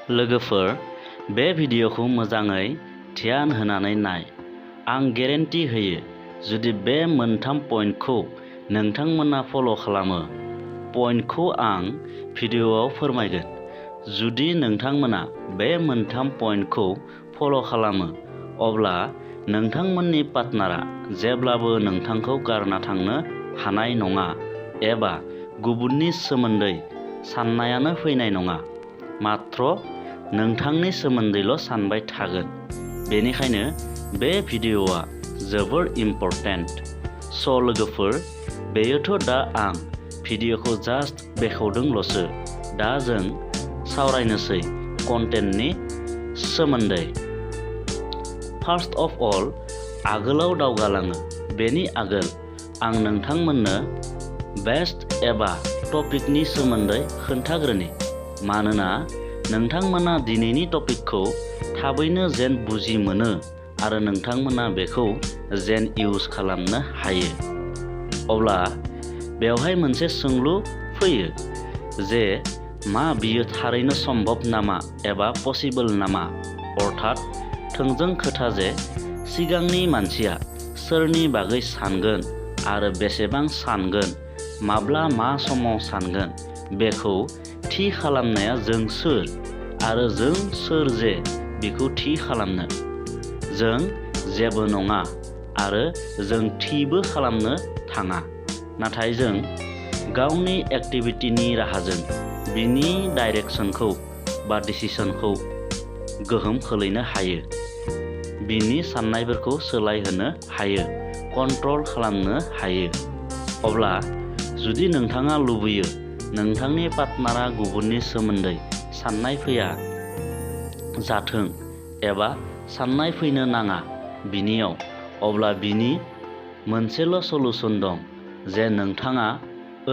लोगोफोर, बे भिडिअखौ मोजाङै ध्यान होनानै नाय। आं गेरेन्टि होयो, जुदि बे मोनथाम पइन्टखौ नोंथांमोना फल' खालामो, पइन्टखौ आं भिडिअआव फोरमायगोन। जुदि नोंथांमोना बे मोनथाम पइन्टखौ फल' खालामो, अब्ला नोंथांमोननि पार्टनारा जेब्लाबो नोंथांखौ गारना थांनो हानाय नङा एबा गुबुननि सोमोन्दै साननायानो फैनाय नङा, मात्र नोंथांनि सोमोन्दैल' सानबाय थागोन। बेनिखायनो बे भिडिअआ जोबोर इम्परटेन्ट। स' लोगोफोर, बेयोथ' दा आं भिडिअखौ जास्ट बेखेवदोंल'सो। दा जों सावरायनोसै कन्टेन्टनि सोमोन्दै। फार्स्ट अफ अल, आगोलाव दावगालाङो बेनि आगोल आं नोंथांमोननो बेस्ट एबा टपिकनि सोमोन्दै खोन्थाग्रोनि, मानोना नोंथांमोना दिनैनि टपिकखौ थाबैनो जेन बुजि मोनो आरो नोंथांमोना बेखौ जेन इउज खालामनो हायो। अब्ला बेवहाय मोनसे सोंलु फैयो जे मा बियो थारैनो सम्भब नामा एबा पसिबोल नामा? अर्थात थोंजों खोथा जे सिगांनि मानसिया सोरनि बागै सानगोन आरो बेसेबां सानगोन, माब्ला मा समाव सानगोन, बेखौ थि खालामनाया जों सोर आरो जों सोर जे बेखौ थि खालामनो? जों जेबो नङा आरो जों थिबो खालामनो थाङा, नाथाय जों गावनि एक्टिभिटिनि राहाजों बिनि डाइरेक्सनखौ बा डिसिसनखौ गोहोम खोलैनो हायो, बिनि साननायफोरखौ सोलायहोनो हायो, कन्ट्रल खालामनो हायो। अब्ला जुदि नोंथाङा लुबैयो नोंथांनि पार्टनारा गुबुननि सोमोन्दै साननाय फैया जाथों एबा साननाय फैनो नाङा बिनियाव, अब्ला बिनि मोनसेल' सलुसन दं जे नोंथाङा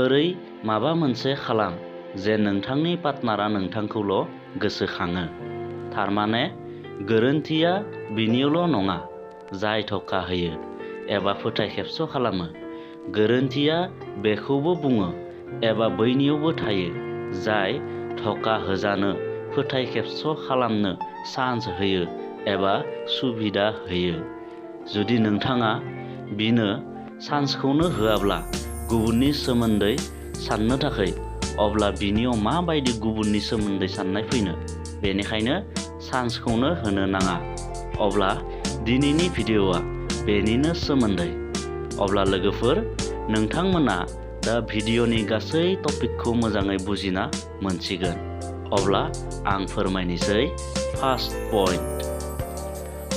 ओरै माबा मोनसे खालाम जे नोंथांनि पार्टनारा नोंथांखौल' गोसोखाङो। थारमाने गोरोन्थिया बिनियावल' नङा जाय धक्का होयो एबा फोथायखेबस' खालामो, गोरोन्थिया बेखौबो बुङो एबा बैनियावबो थायो जाय धक्का होजानो, फोथायखेबस' खालामनो चान्स होयो एबा सुबिदा होयो। जुदि नोंथाङा बिनो चान्सखौनो होआब्ला गुबुननि सोमोन्दै साननो थाखाय, अब्ला बिनियाव माबायदि गुबुननि सोमोन्दै साननाय फैनो? बेनिखायनो चान्सखौनो होनो नाङा। अब्ला दिनैनि भिडिअआ बेनिनो सोमोन्दै। अब्ला लोगोफोर, नोंथांमोना दा भिडिअनि गासै टपिकखौ मोजाङै बुजिना मोनसिगोन। अब्ला आं फोरमायनोसै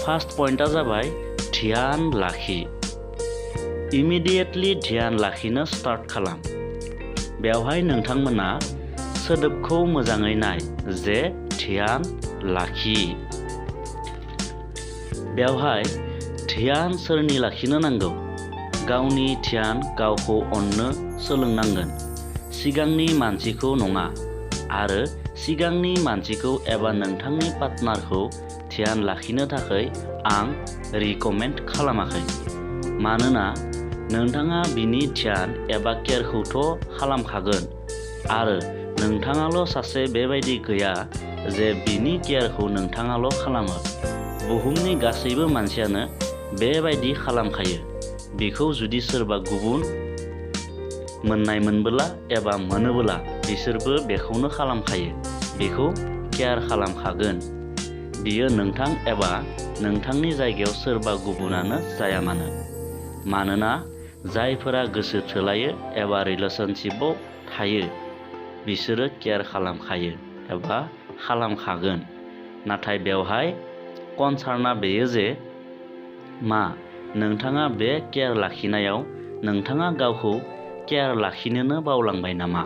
फार्स्ट पइन्टआ जाबाय ध्यान लाखि। इमिडियेटलि ध्यान लाखिनो स्टार्ट खालाम। बेवहाय नोंथांमोना सोदोबखौ मोजाङै नाय जे ध्यान लाखि। बेवहाय ध्यान सोरनि लाखिनो नांगौ? गावनि ध्यान, गावखौ अननो सोलोंनांगोन, सिगांनि मानसिखौ नङा। आरो सिगांनि मानसिखौ एबा नोंथांनि पार्टनारखौ ध्यान लाखिनो थाखाय आं रिकमेन्ड खालामाखै, मानोना नोंथाङा बिनि ध्यान एबा केयारखौथ' खालामखागोन आरो नोंथाङाल' सासे बेबायदि गैया जे बिनि केयारखौ नोंथाङाल' खालामो। बुहुमनि गासैबो मानसियानो बेबायदि खालामखायो। बेखौ जुदि सोरबा गुबुन मोनबोला एबा मोनोबोला बिसोरबो बेखौनो खालामखायो, बेखौ केयार खालामखागोन। बियो नोंथां एबा नोंथांनि जायगायाव सोरबा गुबुनानो जाया मानो। मानोना जायफोरा गोसो थोलायो एबा रिलेशनशिपआव थायो, बिसोरो केयार खालामखायो एबा खालामखागोन। नाथाय बेवहाय कनसार्नआ बेयो जे मा नोंथाङा बे केयार लाखिनायाव नोंथाङा गावखौ केयार लाखिनोनो बावलांबाय नामा?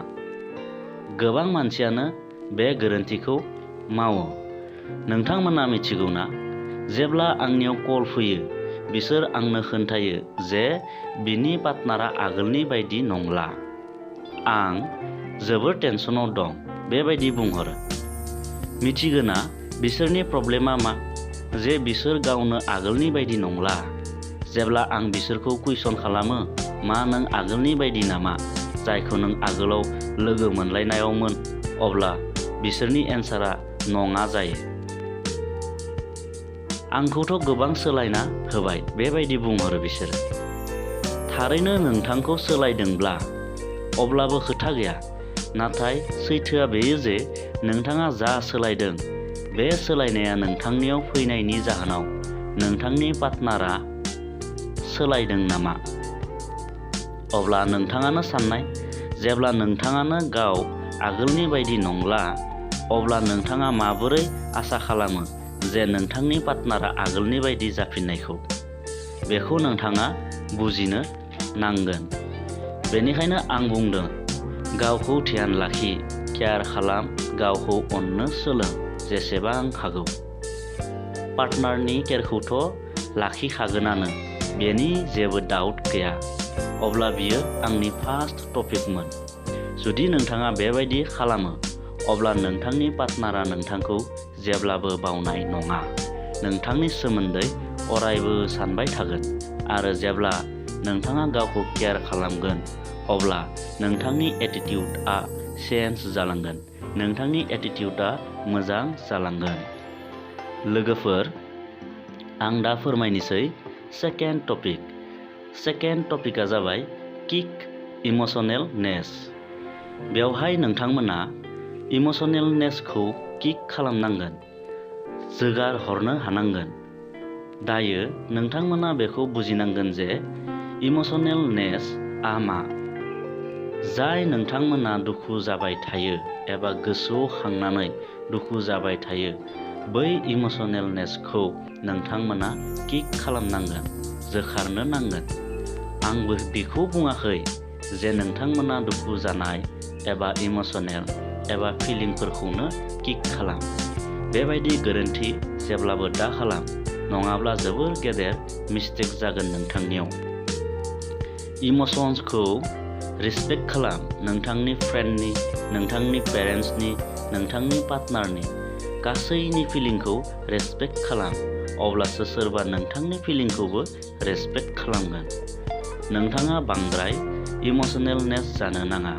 गोबां मानसियानो बे गोरोन्थिखौ मावो। नोंथांमोना मिथिगौना, जेब्ला आंनियाव कल फैयो, बिसोर आंनो खोन्थायो जे बिनि पार्टनारा आगोलनि बायदि नंला। आं जोबोर टेनसनाव दं बेबायदि बुंहरो। मिथिगोना बिसोरनि प्रब्लेमा मा? जे बिसोर गावनो आगोलनि बायदि नंला। जेब्ला आं बिसोरखौ कुइसन खालामो, मा नों आगोलनि बायदि नामा जायखौ नों आगोलाव लोगो मोनलायनायावमोन, अब्ला बिसोरनि एन्सारा नङा जायो। आंखौथ' गोबां सोलायना होबाय बेबायदि बुंहरो बिसोरो। थारैनो नोंथांखौ सोलायदोंब्ला अब्लाबो खोथा गैया, नाथाय सैथोआ बेयो जे नोंथाङा जा सोलायदों बे सोलायनाया नोंथांनियाव फैनायनि जाहोनाव नोंथांनि पार्टनारा सोलायदों नामा? अब्ला नोंथाङानो साननाय, जेब्ला नोंथाङानो गाव आगोलनि बायदि नंला, अब्ला नोंथाङा माबोरै आसा खालामो जे नोंथांनि पार्टनारा आगोलनि बायदि जाफिननायखौ? बेखौ नोंथाङा बुजिनो नांगोन। बेनिखायनो आं बुंदों, गावखौ ध्यान लाखि, केयार खालाम, गावखौ अननो सोलों जेसेबां हागौ। पार्टनारनि केयारखौथ' लाखिखागोनानो, बेनि जेबो डाउट गैया। अब्ला बियो आंनि फार्स्ट टपिकमोन। जुदि नोंथाङा बेबायदि खालामो, अब्ला नोंथांनि पार्टनारा नोंथांखौ जेब्लाबो बावनाय नङा, नोंथांनि सोमोन्दै अरायबो सानबाय थागोन। आरो जेब्ला नोंथाङा गावखौ केयार खालामगोन, अब्ला नोंथांनि एटिटिउडआ चेन्ज जालांगोन, नोंथांनि एटिटिउडआ मोजां जालांगोन। लोगोफोर, आं दा फोरमायनोसै सेकेन्ड टपिक। सेकेन्ड टपिकआ जाबाय किक इमोशनेलनेस। बेवहाय नोंथांमोना इमोशनेलनेसखौ किक खालामनांगोन, जोगार हरनो हानांगोन। दायो नोंथांमोना बेखौ बुजिनांगोन जे इमोशनेलनेसआ मा। जाय नोंथांमोना दुखु जाबाय थायो एबा गोसोआव खांनानै दुखु जाबाय थायो, बै इमोशनेलनेसखौ नोंथांमोना किक खालामनांगोन, जोखारनो नांगोन। आंबो बेखौ बुङाखै जे नोंथांमोना दुखु जानाय एबा इमोशनेल एबा फिलिंफोरखौनो किक खालाम। बेबायदि गोरोन्थि जेब्लाबो दा खालाम, नङाब्ला जोबोर गेदेर मिस्टेक जागोन नोंथांनियाव। इमोशन्सखौ रिसपेक्ट खालाम, नोंथांनि फ्रेन्डनि, नोंथांनि पेरेन्टसनि, नोंथांनि पार्टनारनि गासैनि फिलिंखौ रेसपेक्ट खालाम, अब्लासो सोरबा नोंथांनि फिलिंखौबो रेसपेक्ट खालामगोन। नोंथाङा बांद्राय इमोशनेलनेस जानो नाङा,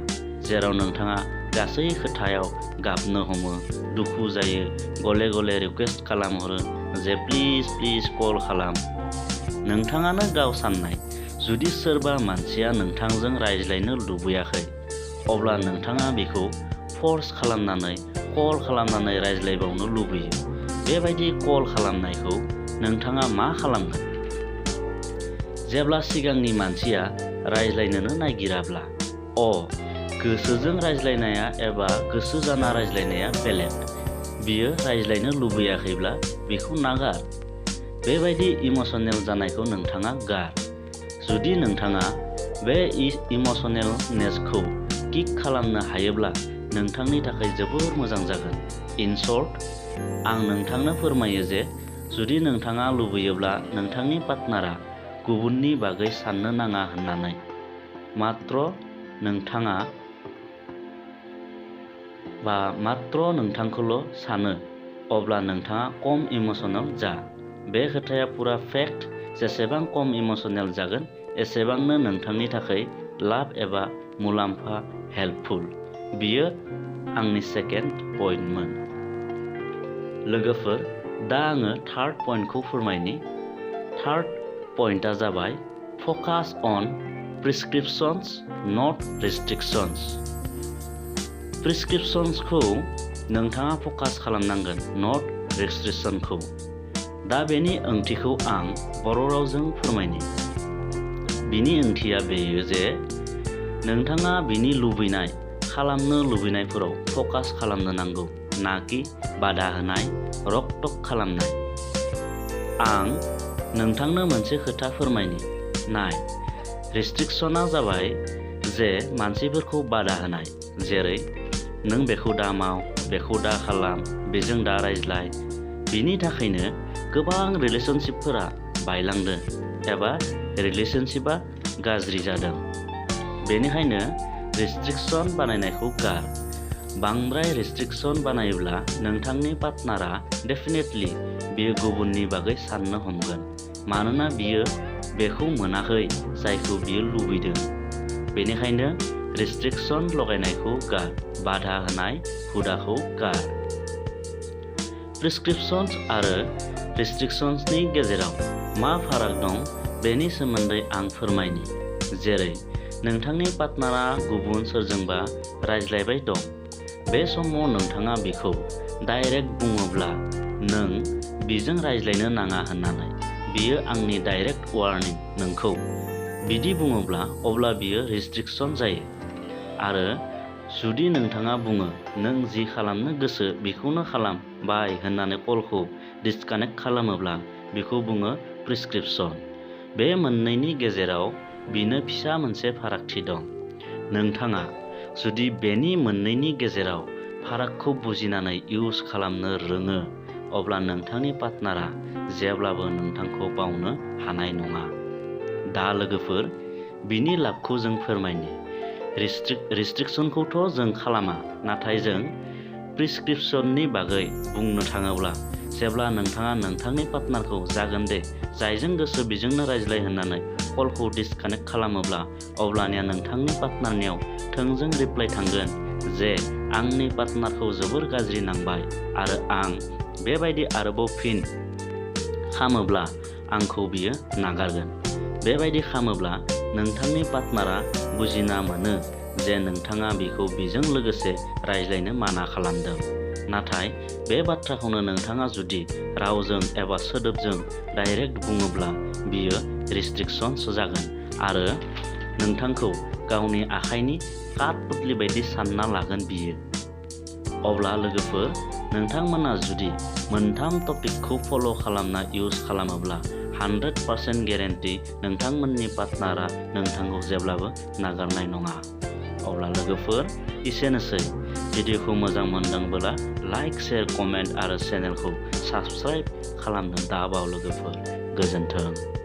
जेराव नोंथाङा गासै खोथायाव गाबनो हमो, दुखु जायो, गले गले रिकुवेस्ट खालामहरो जे प्लिज प्लिज कल खालाम। नोंथाङानो गाव साननाय, जुदि सोरबा मानसिया नोंथांजों रायज्लायनो लुबैयाखै, अब्ला नोंथाङा बेखौ फर्स खालामनानै कल खालामनानै रायज्लायबावनो लुबैयो। बेबायदि कल खालामनायखौ नोंथाङा मा खालामगोन? जेब्ला सिगांनि मानसिया रायज्लायनोनो नागिराब्ला, गोसोजों रायज्लायनाया एबा गोसो जाना रायज्लायनाया बेलेग। बियो रायज्लायनो लुबैयाखैब्ला बेखौ नागार। बेबायदि इमोशनेल जानायखौ नोंथाङा गार। जुदि नोंथाङा बे इमोशनेलनेसखौ किक खालामनो हायोब्ला नोंथांनि थाखाय जोबोर मोजां जागोन। इन शर्ट, आं नोंथांनो फोरमायो जे जुदि नोंथाङा लुबैयोब्ला नोंथांनि पार्टनारा गुबुननि बागै साननो नाङा होननानै, मात्र नोंथांखौल' सानो, अब्ला नोंथाङा खम इमोशनेल जा। बे खोथाया पुरा फेक्ट। जेसेबां खम इमोशनेल जागोन, एसेबांनो नोंथांनि थाखाय लाब एबा मुलाम्फा हेल्पफुल। बियो आंनि सेकेन्ड पइन्टमोन। लोगोफोर, दा आङो थार्ड पइन्टखौ फोरमायनि। थार्ड पइन्टआ जाबाय फकास अन प्रिस्क्रिप्शन्स नट रेस्ट्रिक्शन्स। प्रिस्क्रिप्शन्सखौ नोंथाङा फकास खालामनांगोन, नट रेस्ट्रिक्शनखौ। दा बेनि ओंथिखौ आं बर' रावजों फोरमायनि। बिनि ओंथिया बेयो जे नोंथाङा बिनि लुबैनाय, खालामनो लुबैनायफोराव फकास खालामनो नांगौ, नाकि बाधा होनाय, रक-टक खालामनाय। आं नोंथांनो मोनसे खोथा फोरमायनि। नाय, रेस्ट्रिक्शना जाबाय जे मानसिफोरखौ बाधा होनाय, जेरै नों बेखौ दा माव, बेखौ दा खालाम, बेजों दा रायज्लाय। बिनि थाखायनो गोबां रिलेशनशिपफोरा बायलांदों एबा रिलेशनशिपआ गाज्रि जादों। बेनिखायनो रेस्ट्रिक्शन बानायनायखौ गार। बांद्राय रेस्ट्रिक्शन बानायोब्ला नोंथांनि पार्टनारा डेफिनेटलि बियो गुबुननि बागै साननो हमगोन, मानोना बियो बेखौ मोनाखै जायखौ बियो लुबैदों। बेनिखायनो रेस्ट्रिक्शन लगायनायखौ गार, बाधा होनाय हुदाखौ गार। प्रिस्क्रिप्शन्स आरो रिस्ट्रिक्शन्सनि गेजेराव मा फाराग दं बेनि सोमोन्दै आं फोरमायनि। जेरै नोंथांनि पार्टनारा गुबुन सोरजोंबा रायज्लायबाय दं, बे समाव नोंथाङा बिखौ डाइरेक्ट बुङोब्ला नों बिजों रायज्लायनो नाङा होननानै, बियो आंनि डाइरेक्ट वार्निं नोंखौ बिदि बुङोब्ला अब्ला बियो रिस्ट्रिक्शन जायो। आरो जुदि नोंथाङा बुङो नों जि खालामनो गोसो बेखौनो खालाम बाय होननानै कलखौ डिसकानेक्ट खालामोब्ला बेखौ बुङो प्रिस्क्रिप्शन। बे मोननैनि गेजेराव बिनो फिसा मोनसे फारागथि दं। नोंथाङा जुदि बेनि मोननैनि गेजेराव फारागखौ बुजिनानै इउज खालामनो रोङो अब्ला नोंथांनि पार्टनारा जेब्लाबो नोंथांखौ बावनो हानाय नङा। दा लोगोफोर, बिनि लाबखौ जों फोरमायनि। रिस्ट्रिक्शनखौथ' जों खालामा, नाथाय जों प्रिस्क्रिप्शननि बागै बुंनो थाङोब्ला जेब्ला नोंथाङा नोंथांनि पार्टनारखौ जागोन दे जायजों गोसो बेजोंनो रायज्लाय होननानै कलखौ डिसकानेक्ट खालामोब्ला अब्लानिया नोंथांनि पार्टनारनियाव थोंजों रिप्लाइ थांगोन जे आंनि पार्टनारखौ जोबोर गाज्रि नांबाय आरो आं बेबायदि आरोबाव फिन खामोब्ला आंखौ बियो नागारगोन। बेबायदि खामोब्ला नोंथांनि पार्टनारा बुजिना मोनो जे नोंथाङा बिखौ बिजों लोगोसे रायज्लायनो माना खालामदों। नाथाय बे बाथ्राखौनो नोंथाङा जुदि रावजों एबा सोदोबजों डाइरेक्ट बुङोब्ला बियो रिस्ट्रिक्शन्स जागोन आरो नोंथांखौ गावनि आखाइनि काठपुतलि बायदि सानना लागोन बियो। अब्ला लोगोफोर, नोंथांमोना जुदि मोनथाम टपिकखौ फल' खालामना इउज खालामोब्ला 100% गेरेन्टि नोंथांमोननि पार्टनारा नोंथांखौ जेब्लाबो नागारनाय नङा। अब्ला लोगोफोर, एसेनोसै। भिडिअखौ मोजां मोनदोंब्ला लाइक, शेयार, कमेन्ट आरो चेनेलखौ साबस्क्राइब खालामनो दाबाव लोगोफोर। गोजोन्थों।